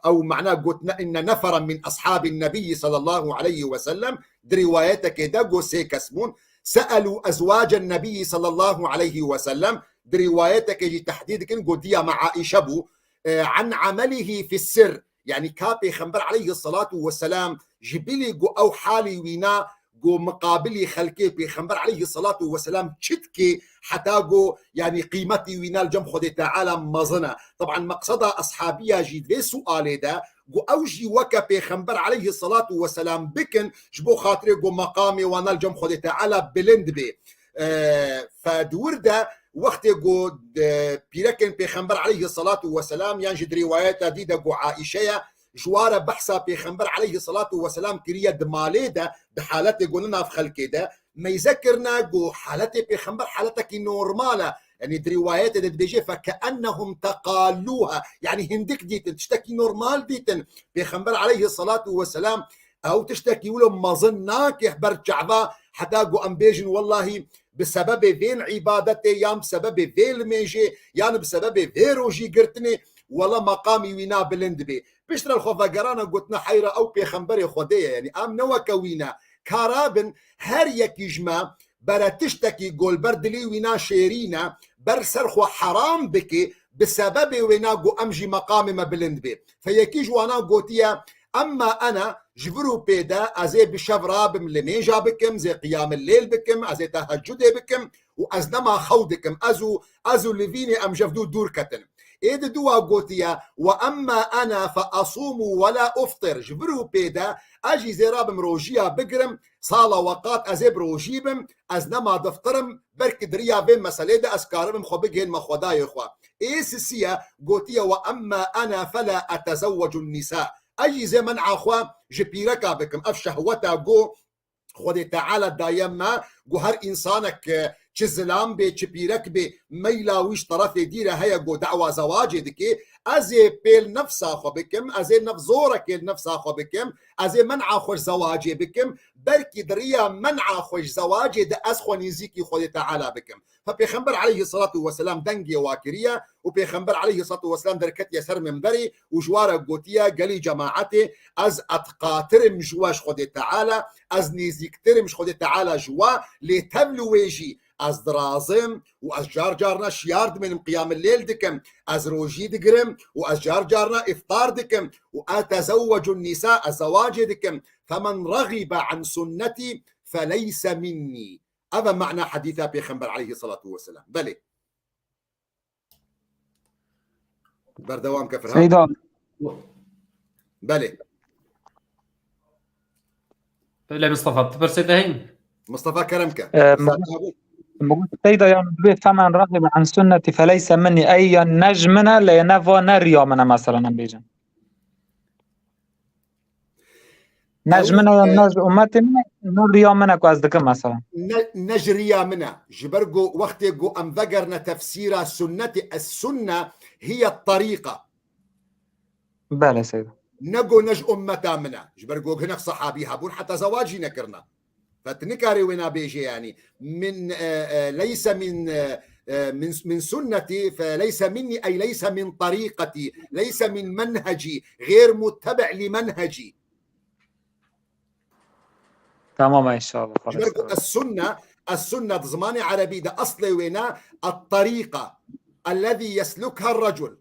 Ew mana gotine inne neferan min ashabin nebiyyi sallallahu aleyhi ve sellem, di rîwayetekê de got sê kes bûn. Se'elu ezwacen nebiyyi sallallahu aleyhi ve sellem, di rîwayetekê jî tehdîd dikin, gotiya me Aîşe bû, e, an amelihi fis sir, Yanî ka Pêxember aleyhissalatu vesselam ji bilî ku ew halî wîna ku miqabilî xelkê Pêxember aleyhissalatu vesselam çi dikê heta ku yanî qîmetî wîna li cem Xwedê Teala mezin e. Teban meqseda eshabiya jî di vê sualê de ku ew jî weke Pêxember aleyhissalatu vesselam bikin ji bo xatirê ku meqamê wana li cem Xwedê Teala bilind bê. E, fe di wir de wextê ku, e, pîrekên Pêxember aleyhissalatu vesselam yan jî di rîwayeta dî de ku Aîşe ye, ji wa re behsa Pêxember aleyhissalatu vesselam kiriye di malê de, di haletê ku ne nav xelkê de, meyze kirine ku haletê Pêxember haletekî normal e. Yanî di rîwayetê de dibêje, "Fekennehum teqalluha." Yanî hindik dîtin, tiştekî normal dîtin. Pêxember aleyhissalatu vesselam ew tiştekî wilo mezin nake ber çava heta ku em bêjin, wellahî bi sebebê vê îbadetê yan bi sebebê vê limêjê yan bi sebebê vê rojî girtinê, wela meqamî wîna bilind bê. Piştre li xwe vegerana gotina, heyra ew pêxemberê Xwedê ye, yanî em ne weke wî ne. Ka rabin her yekî ji me bere tiştekî ku li ber dilê wîna şêrîn e, ber ser xwe heram bike, bi sebebê wêna ku em jî meqamê me bilind bê. Fe yekî ji wana gotiye, "Emma ene, ji vir û pê de ez ê bi şev rabim limêja bikim, ez ê qiyamil lêl bikim, ez ê tehecudê bikim û ez nema xew dikim, ez û, ez û livînê em ji hev dû dûr ketin." Ê di dua gotiye, "Ve emma ene fe asumu ve la uftir." Ji vir û pê de ez jî zê rabim rojiya bigirim, sala weqat ez ê bi rojî bim, ez nema diftirim, belkî di riya vê meselê de ez karibim xwe bigihênme Xwedayê xwe. Ê sisiye gotiye, "Ve emma ene fe la etezewwecu nisa." Ez jî zê men'a xwe ji pîreka bikim. Ev şehweta ku Xwedê Teala daye me, ku her însanek, e, çi zilam bê, çi pîrek bê, meyla wî ji terefê dî re heye, ku dawa zewacê dike, ez ê pêl nefsa xwe bikim, ez ê nef-, zorekê li nefsa xwe bikim, ez ê men'a xwe ji zewacê bikim, belkî di riya men'a xwe ji zewacê de ez xwe nêzîkî Xwedê Teala bikim. Fe Pêxember aleyhissalatu vesselam dengê wa kiriye û Pêxember aleyhissalatu vesselam derketiye ser minberê û ji wa re gotiye, "Gelî cemaetê, ez etqatir im ji we ji Xwedê Teala, ez nêzîktir im ji Xwedê Teala ji we, lê tev li wê jî ez dirazim û ez car carna şiyar dimênim, qiyamil lêl dikim, ez rojî digirim û ez car carna îftar dikim û etezewwecu nisa, ez zewacê dikim. Femen regibe an sunnetî feleyse minnî." Ev e mana hedîsa Pêxember aleyhissalatu vesselam. Belê. Berdewam ke, Ferhat. Seyda. Belê. Belê, Mistefa, pirsê te heyî? Mistefa, kerem ke. Ee, Mistefa, mi-, mi got, Seyda, yani, dibê "Femen regibe an sunnetî feleyse minnî", ey, yani, ne ji min e, lê ne va, ne riya min e, mesela, em bêjin. Ne ji min e, ne ji ummetê min e, ne riya min e ku ez dikim, mesela. Ne, ne ji riya min e. Ji ber ku wextê ku em vegerine tefsîra sunnetê, es-sunne hiye terîqa. Belê, Seyda. Ne ku ne ji ummeta min e. Ji ber ku hinek sehabî hebûn heta zewac jî nekirine. Fe tu nikarê wêna bêjê, yanî min, e, e, leyse min, e, e, min, min sunnetî, fe leyse minnî, ey leyse min terîqetî, leyse min menhecî, gêr muttebe' li menhecî. Tamam, inşallah. Ji ber ku es-sunne, es-sunne di zimanê erebî de eslê wêne et-terîqa ellezî yeslukha recul.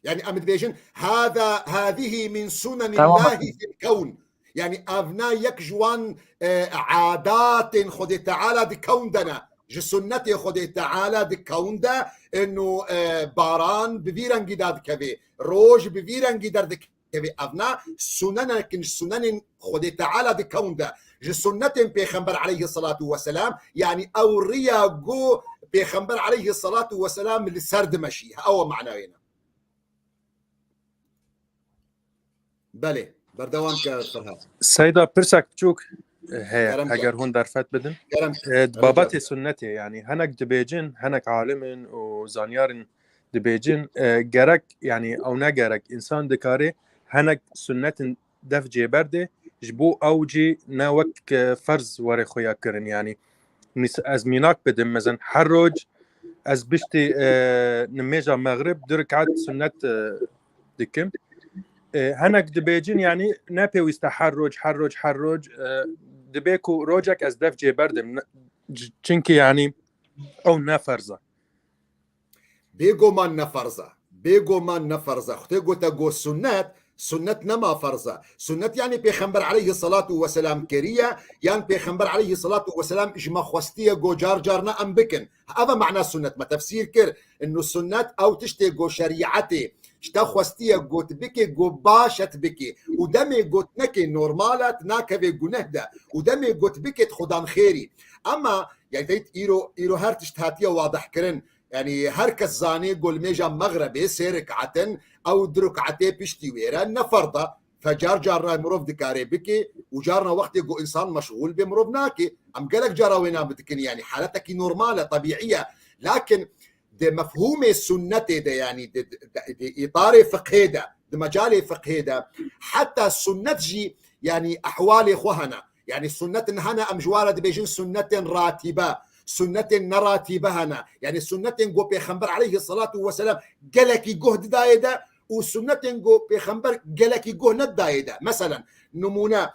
Yani em dibêjin, "Hâzâ, hâzihî min sunenillahi fil kewn." Yani evna yek ji wan, e, adatên Xwedê Teala di kewn de ne. Ji sunnetê Xwedê Teala di kewn de, eno, e, baran bi vî rengî de dikeve, roj bi vî rengî derdikeve. Evna sunenek in ji sunenên Xwedê Teala di kewn de. Ji sunnetên Pêxember aleyhissalatu vesselam, yani ew riya ku Pêxember aleyhissalatu vesselam li ser dimeşî. Ew e manayê ne. Belê, berdewam ke Ferhat. Seyda, pirsek biçûk, e, heye, kerem ke, heger hûn derfet bidin. Kerem ke. E, di babetê sunnetê, yani hinek dibêjin, hinek alim in û zanyar in dibêjin, e, gerek, yani ew ne gerek, însan dikare hinek sunnetin dev cêberde, ji bo ew jî ne wek, e, ferz were xuya kirin. Yani, mis-, ez mînak bidim, mezen her roj ez biştî, e, nimêja mexrib du rekat sunnet, e, dikim. E, hinek dibêjin, yani, ne pêwîste her roj, her roj, her roj, e, dibe ku rojek ez dev cêberdim. Ne, c-, çinki, yani, ew ne ferz e. Bêguman ne ferz e. Bê go ma ne ferz e. Xwedê gote go sunnet, sunnet nema ferz e. Sunnet yani Pêxember aleyhissalatu vesselam kiriye, yan Pêxember aleyhissalatu vesselam ji me xwestiye go car carna em bikin. Ev e mana sunnet me tefsîr kir. Inu sunnet ew tiştê go şerîetê ji te xwestiye got bike, go baş et bike. Û demê got neke normal e, nakeve guneh de. Û demê got bike xudan xêrî. Ama yani teyt îro, îro her tişt hatiye wadih kirin. Yani her kes zanê go li mêja mexrebê sê rekatin, ew du rekatê piştî wê re ne ferda. Fe car carna mirov dikare bike û carna wextê go insan meşgûl bê mirov nake. Em gelek cara wêna bidikin, yani haletekî normal e, tebîî ye. Lakin di mefhûmê sunnetê de, yani di, di, di, di îtarê fiqhê de, di mecalê fiqhê de, heta sunnet jî yani ehwalê xwe hene. Yani sunnetin hene, em ji wan re dibêjin sunnetên ratibe, sunnetên neratîbe hene. Yani sunnetên go Pêxember aleyhissalatu vesselam gelekî guh didayê de û sunnetên go Pêxember gelekî guh nedidayê de. Meselen, nimûne,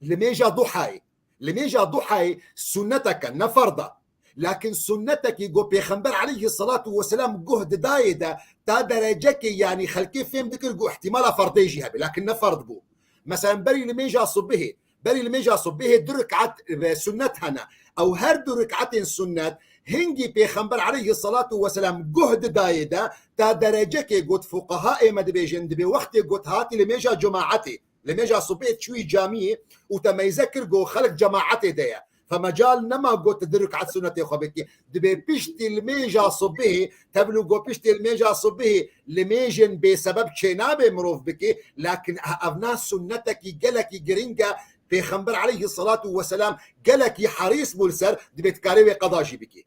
li mêja duhayê, li mêja duhayê sunneteke ne ferda. Lakin sunnetekî go Pêxember aleyhissalatu vesselam guh didayê de ta derecekê, yani xelkê fêm dikir go ihtimala ferdê jî hebe, lakin ne ferd bû. Meselen berî li mêja subihê, berî li mêja subihê du rekat ve sunnet hene. Ew her du rekatên sunnet hingî Pêxember aleyhissalatu vesselam guh didayê de ta derecekê got fuqaha ê me dibêjin dibê wextê got hatî li mêja cemaetê, li mêja subihê çûyî camiyê û te meyze kir go xelk cemaetê de ye. Fe mecal nema got tu du rekat sunnetê xwe bikî. Dibê piştî li mêja subihê, tevlû go piştî li mêja subihê li mêjên bêsebeb çênabê mirov bikê, lakin evna sunnetekî gelekî giring e, Pêxember aleyhissalatu vesselam gelekî herîs bû li ser, dibê dikarê wê qeda jî bikê.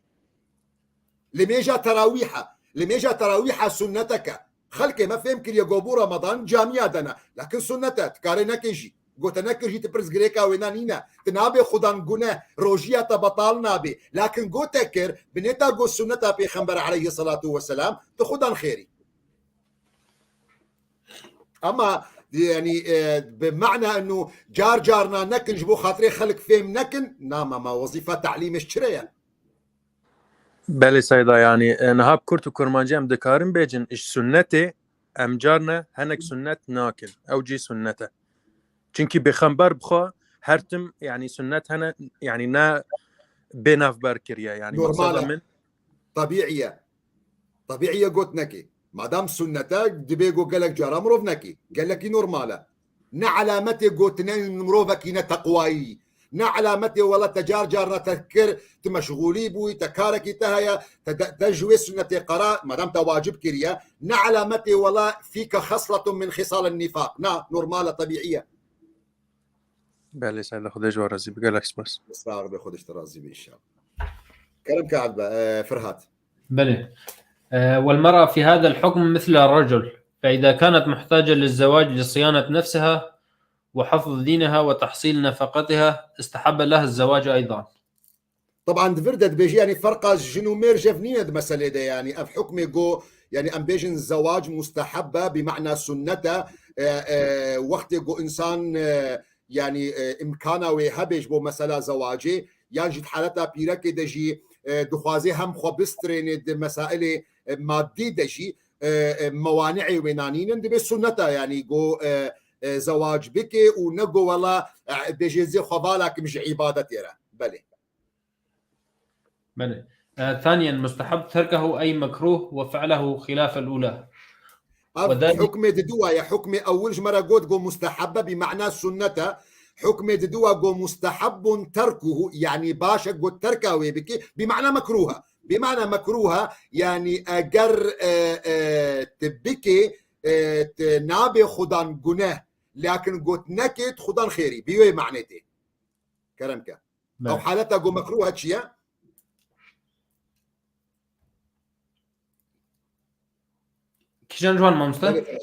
Li mêja terawîha, li mêja terawîha sunneteke. Xelkê me fêm kiriye go bû Ramadan camiya de ne. Lakin sunnet e, dikarê nekê jî. Gote nekir jî tu pirs girêka wêna nîne. Tu nabê xudan gune, rojiya te betal nabê. Lakin gote kir, binê ta got sunneta Pêxember aleyhissalatu vesselam, tu xudan xêrî. Ama yani e, bi mana inu car carna nekin ji bo xatirê xelk fêm nekin, nama ma wezîfa talîmê ji çi re ye? Belê Seyda, yanî, e, niha bi kurt û kurmancî em dikarin bêjin, ji sunnetê em carne hinek sunnet nakin. Ew cî sunnet e. Çimkî Pêxember bi xwe her tim, yanî, sunnet hene, yanî, ne bê navber kiriye, yanî, Normal e. Min tebîî ye. Tebîî ye got nekê. Madam sunnet e, dibê got gelek cara mirov nekê. Gelekî normal e. Ne alametê gotinên mirovekî ne teqwayî. Ne alametê wela te car carna te kir, tu meşgûlî bûyî, te karekî te heye, te, te, te ji wê sunnetê qera, madam te wacib kiriye. Ne alametê wela fîke xesletun min xisal nifaq. Na, normal e, tebîî ye. Belê, Seyda, Xwedê ji we razî be. Gelek spas. Sağ ol, Xwedê ji te razî be inşallah. Kerem ke Abd-, e, Ferhat. بلى. آه، والمرأة في هذا الحكم مثل الرجل، فإذا كانت محتاجة للزواج لصيانة نفسها وحفظ دينها وتحصيل نفقتها استحب لها الزواج أيضا. Teban di vir de dibêje, yani ferqa jin û mêr jev nîne di meselê de, yani ev hukmê go, yani em bêjin zewac musteheb e, bi mana sunnet e, e, e, wextê go insan, e, yani, e, imkana wê hebe ji bo mesela zewacê, yan jî di haleta pîrekê de jî, e, dixwaze hem xwe bistrêne di mesailê, e, madî de jî, e, e, mewani'ê wê nanînin, dibê sunnet e, yani go, e, e, zewac bike û ne go wela, e, bêjê zê xwe vala kim ji îbadetê re. Belê. بلى. آه، ثانيا، مستحب تركه أي مكروه وفعله خلاف الأولى. Ev وذلك hukmê diduwa ye. Hukmê ewil ji me re got go musteheb e, bi mana sunnet e. Hukmê diduwa go mustehebbun terkuhu, yani baş e go terka wê bike, bi mana mekruh e. Bi mana mekruh e, yani eger, e, e, tu bike, e, tu nabê xudan guneh. Lakin got neke, tu xudan xêrî. Bi wê manê tê. Kerem ke. Belê. Ew haleta go mekruh e çi ye? Kîjan ji wan mamoste? Belê.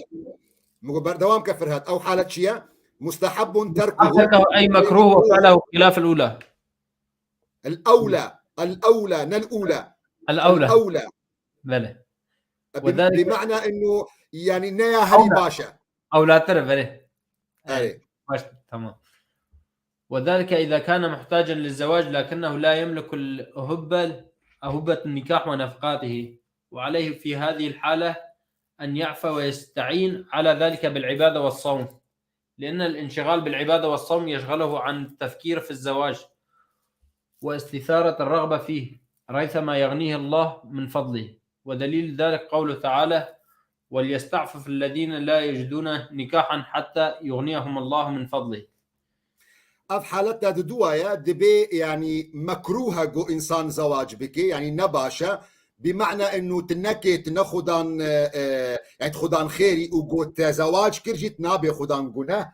Min got berdewam ke Ferhat. Ew halet çi ye? Mustehebbun terkuhu. تركه أي مكروه وفعله خلاف الأولى. الأولى. الأولى. Ne الأولى. الأولى. الأولى. Belê. Bi, وذلك bi mana inu, yani, ne ya herî أولى. Baş e. Ewlatir e, belê. Erê. Baş, tamam. وذلك إذا كان محتاجا للزواج لكنه لا يملك الأهبة، أهبة النكاح ونفقاته، وعليه في هذه الحالة أن يعفو ويستعين على ذلك بالعبادة والصوم، لأن الانشغال بالعبادة والصوم يشغله عن التفكير في الزواج واستثارة الرغبة فيه، ريثما يغنيه الله من فضله. ودليل ذلك قوله تعالى: وليستعفف الذين لا يجدون نكاحا حتى يغنيهم الله من فضله. Ev haleta di dua ye, dibê, yanî, mekruh e go însan zewac bike, yanî ne baş e. Bi mana inu tu nekê, tu ne xudan, e, e, yanî tu xudan xêrî û go te zewac kir jî tu nabê xudan guneh.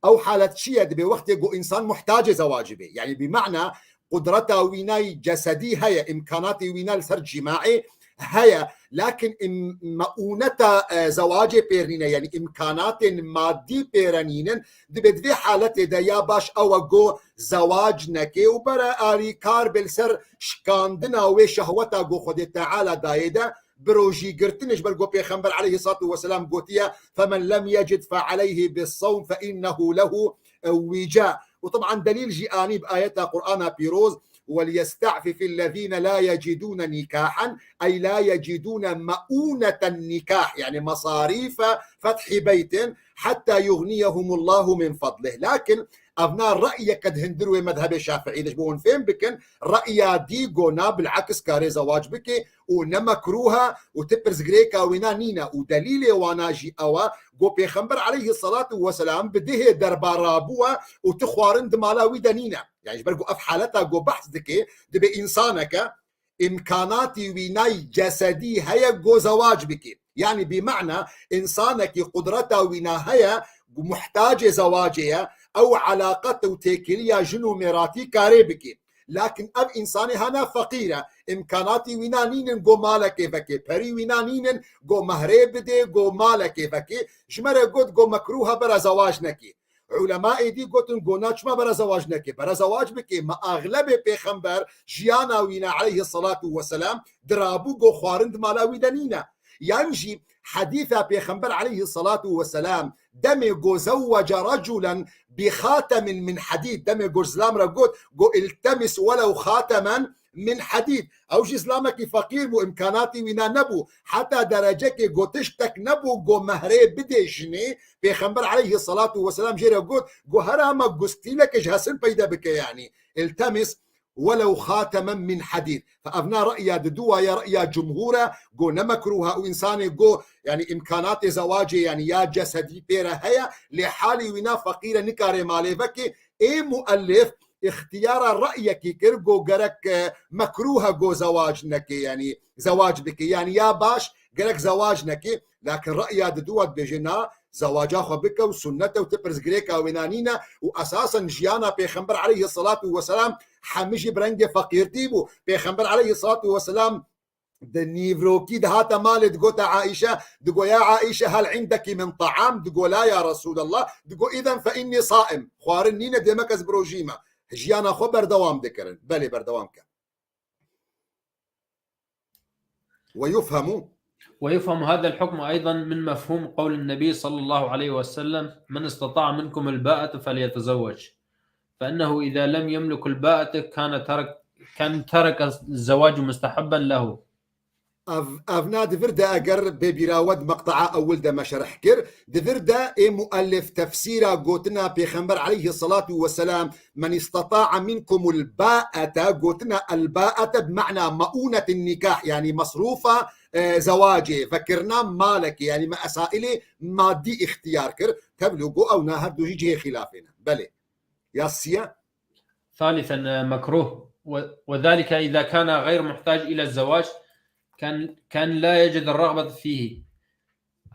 Ew halet çi ye? Dibê wextê go însan muhtacê zewacê bê. Yanî bi mana qudreta wînayî cesedî heye, îmkanatê wîna li ser cîmaê heye. Lakin im-, meûneta, e, zewacê pêr nîne, yanî îmkanatên madî pêre nînin. Dibê di vê haletê de ya baş ew e go zewac neke û bere alîkar bê li ser şikandina wê şehweta go Xwedê Teala dayê de, bi rojî girtin ji ber go Pêxember aleyhissalatu vesselam gotiye: "Femen lem yecid fe aleyhi bis-sawm fe innehu lehu wîca." Û teban delîl jî anî bi ayeta Qur'ana pîroz: "Weliyesta'fifillezîne la yecidûne nîkahen", ey la yecidûne meûneten nîkah, yanî mesarîfe fethî beytin, "hatta yughniyehumullahu min fadlih." Lakin ev na re'yeke di hundir wê mezhebê Şafiî de, ji bo hûn fêm bikin, re'ya dî go na bil'aks karê zewac bike û ne mekruh e û ti pirsgirêka wêna nîne û delîlê wana jî ew e go Pêxember aleyhissalatu vesselam bi dihê derba rabûye û ti xwarin di mala wî de nîne. Yani ji ber ku ev haleta ku behs dike, dibê însaneke îmkanatî wînayî cesedî heye ku zewac bike. Yani bi mana însanekî qudreta wîna heye ku muhtacê zewacê ye, ew elaqet û têkiliya jin û mêratî karê bike. Lakin ev însanê hana feqîr e, îmkanatî wîna nînin ku malekê veke, perî wîna nînin ku mehrê bidê, ku malekê veke, ji me re got ku mekruh e bere zewac neke. Ulemaê dî gotin ku na, çima bere zewac neke? Bere zewac bike, me axlebê pêxember jiyana wî ne aleyhissalatu vesselam dirabû ku xwarin di mala wî de nîne. Yan jî hedîsa pêxember aleyhissalatu vesselam demê ku zewwece reculen bi xatemin min hedîd, demê ku zilam re got ku iltemis welew xatemen min hedîd. Ew jî zilamekî feqîr bû, îmkanatî wîna nebû. Heta derecekê ku tiştek nebû ku mehrê bidê jinê, Pêxember aleyhissalatu vesselam jê re got ku hera me gustîleke ji hesin peyde bike, yanî iltemis welew xatemen min hedîd. Fe ev na re'ya di dû wa ye, re'ya cumhûr e ku ne mekruh e û însanê ku, yanî îmkanatê zewacê, yanî ya cesedî pê re heye, lê halî wîna feqîr e, nikare malê veke. Ê muellif îxtiyara re'yekî kir ku gerek, e, mekruh e ku zewac neke, yanî zewac bike, yanî ya baş gerek zewac neke. Lakin re'ya di dû wa dibêje na, zewaca xwe bike û sunnet e û ti pirsgirêka wêna nîne û esasen jiyana pêxember aleyhissalatu vesselam hemî jî bi rengê feqîrtî bû. Pêxember aleyhissalatu vesselam di nîvrokî dihate malê, digote Aîşe, digo: "Ya Aîşe, hel indeki min ta'am?" Digo: "La ya Resulallah." Digo: "Îzen fe inni saim." Xwarin nîne, dê me kes bi rojî me. Jiyana xwe berdewam dikirin. Belê, berdewam ke. ويفهم ويفهم هذا الحكم أيضا من مفهوم قول النبي صلى الله عليه وسلم: "من استطاع منكم الباءة فليتزوج"، فإنه إذا لم يملك الباءة كان ترك، كان ترك الزواج مستحبا له. Ev, ev na di vir de eger bê bîra we di meqte'a ewil de me şerh kir, di vir de ê muellif tefsîra gotina Pêxember aleyhissalatu vesselam: "Men istata'a minkumul ba'ete", gotina el ba'ete bi mana me'unetin nikah, yani mesrufa, e, zewacê, vekirina malekê, yani me esailê madî îxtiyar kir. Tevlû go ew na her du jî cihê xilafê ne. Belê. Ya siye. ثالثا، مكروه، و-، وذلك إذا كان غير محتاج إلى الزواج، كان، كان لا يجد الرغبة فيه،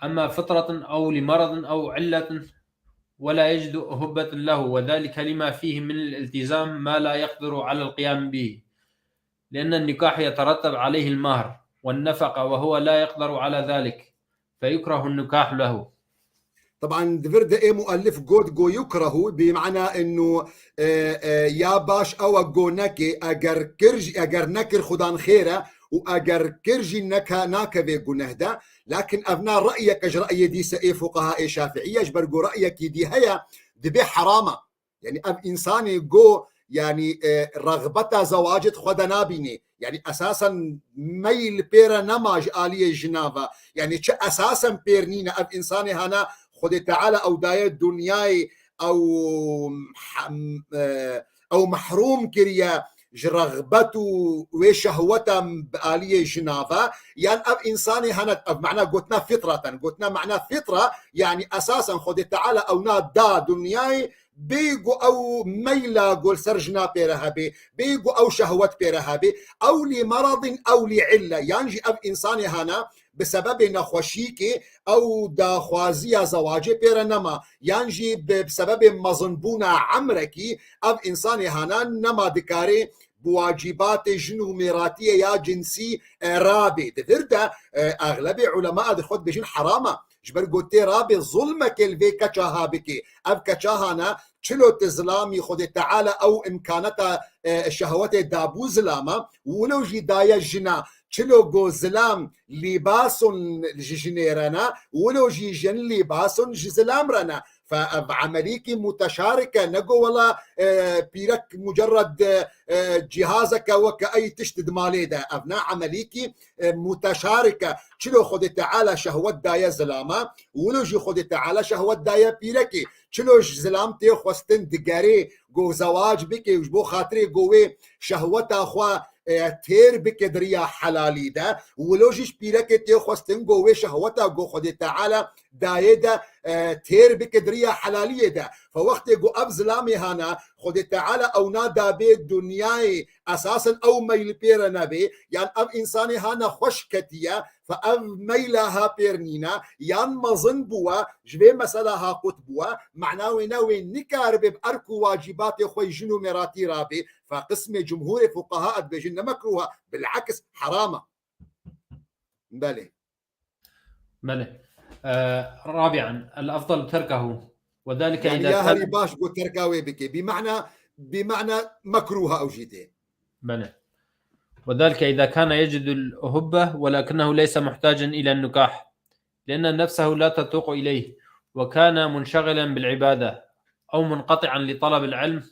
أما فطرة أو لمرض أو علة، ولا يجد أهبة له، وذلك لما فيه من الالتزام ما لا يقدر على القيام به، لأن النكاح يترتب عليه المهر والنفقة، وهو لا يقدر على ذلك، فيكره النكاح له. Teban di vir de ê muellif got go yukrahu, bi mana inu, e, e, ya baş ew e go neke, eger kir jî, eger nekir xudan xêr e û eger kir jî neke, nakeve guneh de. Lakin ev na re'yeke ji re'yê dîse ê fuqaha ê Şafi'î ye, ji ber go re'yekî dî heye, dibê heram e. Yani ev însanê go yanî, e, rexbeta zewacê di xwe de nabînê. Yanî esasen meyl pê re nema ji aliyê jina ve. Yanî çi esasen pêr nîne ev însanê hana Xwedê Teala ew daye dinyayê ew hem, e, ew mehrûm kiriye ji rexbet û wê şehweta bi aliyê jina ve. Yan ev însanê hene, ev mana gotina fitraten, gotina mana fitra, yanî esasen Xwedê Teala ewna da dinyayê bê ku ew meyla ku li ser jina pê re hebe, bê ku ew şehwet pê re hebe, ew lî meradin, ew lî ille, yan jî ev însanê hene bi sebebê nexweşîkê ew daxwaziya zewacê pê re nema, yan jî bi, bi sebebê mezinbûna emrekî ev însanê hana nema dikarê bi wacîbatê jin û mêratiyê ya cinsî, e, rabê. Di vir de, e, exlebê ulema di xwe dibêjin herama. Ji ber ku tê rabê zulmekê li vê keça ha bikê. Ev keça hana çilo tu zilamî Xwedê Teala ew imkaneta, e, şehwetê dabû zilama, wilo jî daye jina. Çilo ku zilam lîbason ji jinê re ne, wilo jî jin lîbason ji zilam re ne. Fe ev emelîkî muteşarik e, ne ku wela, e, pîrek mucerred, e, cihazeke weke ey tişt di malê de. Ev ne emelîkî, e, muteşarik e. Çilo Xwedê Teala şehwet daye zilama, wilo jî Xwedê Teala şehwet daye pîrekî. Çilo ji zilam tê xwestin digerê ku zewac bike û ji bo xatirê ku wê şehweta xwe, e, têr bike di riya helalî de. Wilo jî ji pîrekê tê xwestin ku wê şehweta ku Xwedê Teala dayê de, e, têr bike di riya helaliyê de. Fe wextê ku ev zilamê hana Xwedê Teala ewna dabê dinyayê esasen ew meyl pê re nebê, yan ev însanê ha nexweş ketiye, fe ev meyla ha pêr nîne, yan mezin bûwe, ji vê mesela ha qut bûwe, mana wê ne wê nikaribe bi erk û wacîbatê xwe yî jin û mêratî rabê, fe qismê cumhurê fuqaha dibêjin ne mekruha, bil'eks herama. Belê. بلى. آه، رابعا، الأفضل تركه، وذلك Yani إذا ya كان herî baş got terka wê bike. Bi mana, bi mana mekruha ew jî tê. بلى. وذلك إذا كان يجد الأهبة ولكنه ليس محتاجا إلى النكاح، لأن نفسه لا تتوق إليه، وكان منشغلا بالعبادة أو منقطعا لطلب العلم،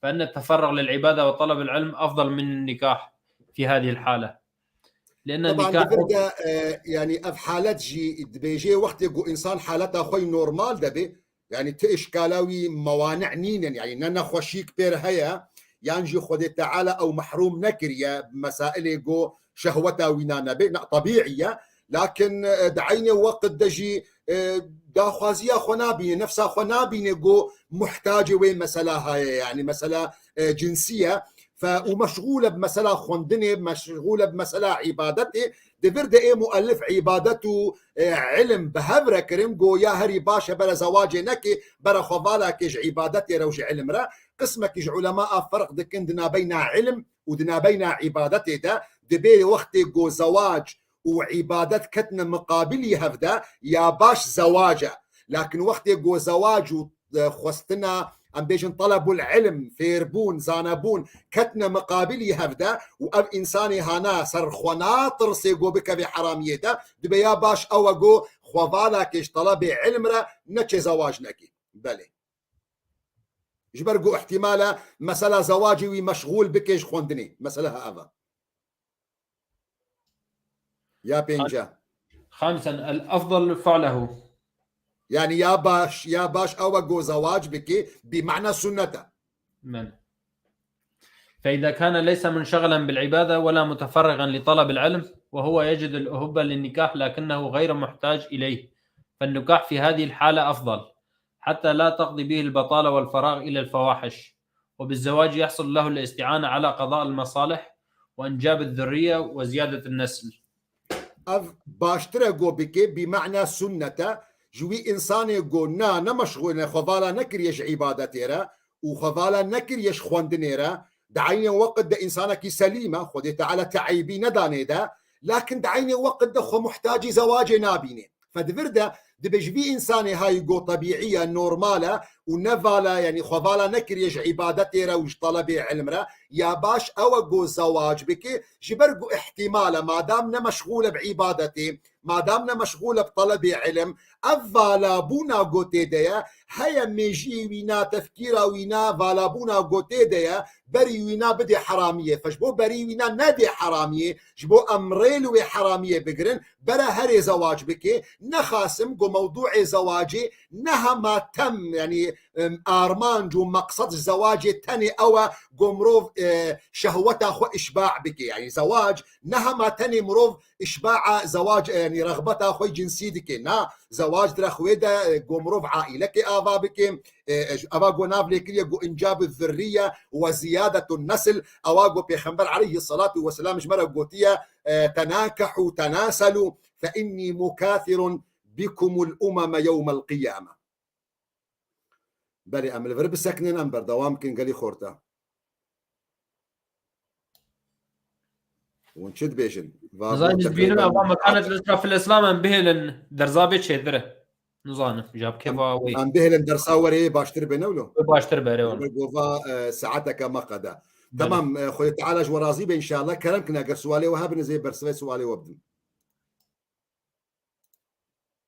فإن التفرغ للعبادة وطلب العلم أفضل من النكاح في هذه الحالة. لأن Taban النكاح di vir de, e, yani ev halet jî dibêjê wextê ku însan haleta xwe yî normal de be, yani ti îşkala wî mewane nînin, yani ne nexweşîk pêr heye, yan jî Xwedê Teala ew mehrûm nekiriye bi mesailê ku şehweta wî na nebe, na tebîî ye. Lakin, e, di eynê weqt de jî, e, daxwaziya xwe nabîne, nefsa xwe nabîne ku muhtacê wê mesela haye, yani mesela, e, cinsî ye. Fe û meşgûl e bi mesela xwendinê, meşgûl e bi mesela îbadetê. Di vir de ê muellif îbadet û, e, ilim bi hev re kirin, goya herî baş e bere zewacê neke, bere xwevalakê ji îbadetê re û ji ilim re. Qismekî ji ulema a ferq dikin di nabeyna ilim û di nabeyna îbadetê de. Dibê wextê ku zewac û îbadet ketine miqabilî hev de, ya baş zewac e. Lakin wextê ku zewac û, e, xwestina, em bêjin telebul ilm, fêrbûn, zanebûn, ketine miqabilî hev de û ev însanê hana ser xwe natirsê ku bikeve heramiyê de, dibe ya baş ew e ku xwevalakê ji telebê ilm re neçe zewac neke. Belê. Ji ber ku ihtimal e mesela zewacê wî meşgûl bike ji xwendinê. Mesela ha ev e. Ya pênce. خامسا، الأفضل فعله. Yani ya baş, ya baş ew e ku zewac bike, bi mana sunnet e. من. فإذا كان ليس منشغلا بالعبادة ولا متفرغا لطلب العلم، وهو يجد الأهبة للنكاح لكنه غير محتاج إليه، فالنكاح في هذه الحالة أفضل، حتى لا تقضي به البطالة والفراغ إلى الفواحش، وبالزواج يحصل له الاستعانة على قضاء المصالح وإنجاب الذرية وزيادة النسل. Ev baştir e ku bike, bi mana sunnet e, ji wî însanê ku na, ne meşgûl, ne xwevala nekiriye ji îbadetê re û xwevala nekiriye ji xwendinê re, di eynê weqt de însanekî selîm e, Xwedê Teala ti eybî nedanê de, lakin di eynê weqt de xwe muhtacî zewacê nabîne. Fe di vir de dibe ji vî însanê hayî ku tebîî ye, normal e û ne vala, yanî xwevala nekiriye ji îbadetê re û ji telebê ilm re, Ya baş ew e ku zewac bike, ji ber ku ihtimal e, madam ne meşxûl e bi îbadetê, madam ne meşxûl e bi telebê ilim, ev valabûna ku tê de ye, heye mêjiyê wî na, tefkîra wî na, valabûna ku tê de ye, berî wî na bidê heramiyê. Fe ji bo berî wî na nedê heramiyê, ji bo em rê li wê heramiyê bigirin, bere herê zewac bike. Nexasim ku mewdûê zewacê ne hema tem, yanî, em, armanc û meqsed ji zewacê tenê ew e ku mirov, e, şehweta xwe îşba bike. Yanî zewac ne hema tenê mirov îşbaa zewac, e, yanî rexbeta xwe cinsî dike. Na, zewac dire xwê de, e, ku mirov aîlekê ava bike. E, e, eva ku nav lê kiriye ku incab zirriye ve ziyadetun nesil, ewa ku Pêxember aleyhissalatu vesselam ji me re gotiye, e, "Tenakahu tenaselu fe inni mukathirun bikumul umeme yewmel qiyame." Belê, em li vir bisekinin, em berdewam bikin, gelî xorta. Hûn çi dibêjin? Va Nizanî, bû ez dibînim, tekrîben ev mekanet li etrafil Îslam em bihêlin, derza bê çêtir e. Nizanim, ja bi kêfa wê. Em bihêlin dersa werê baştir bê, ne wilo? Wê baştir be, erê wele. Gova, e, saeteke me qede. Belê. Temam, e, Xwedê Teala ji we razî be înşallah. Kerem kin, eger sualê we hebin, ez ê bersivê sualê we bidim.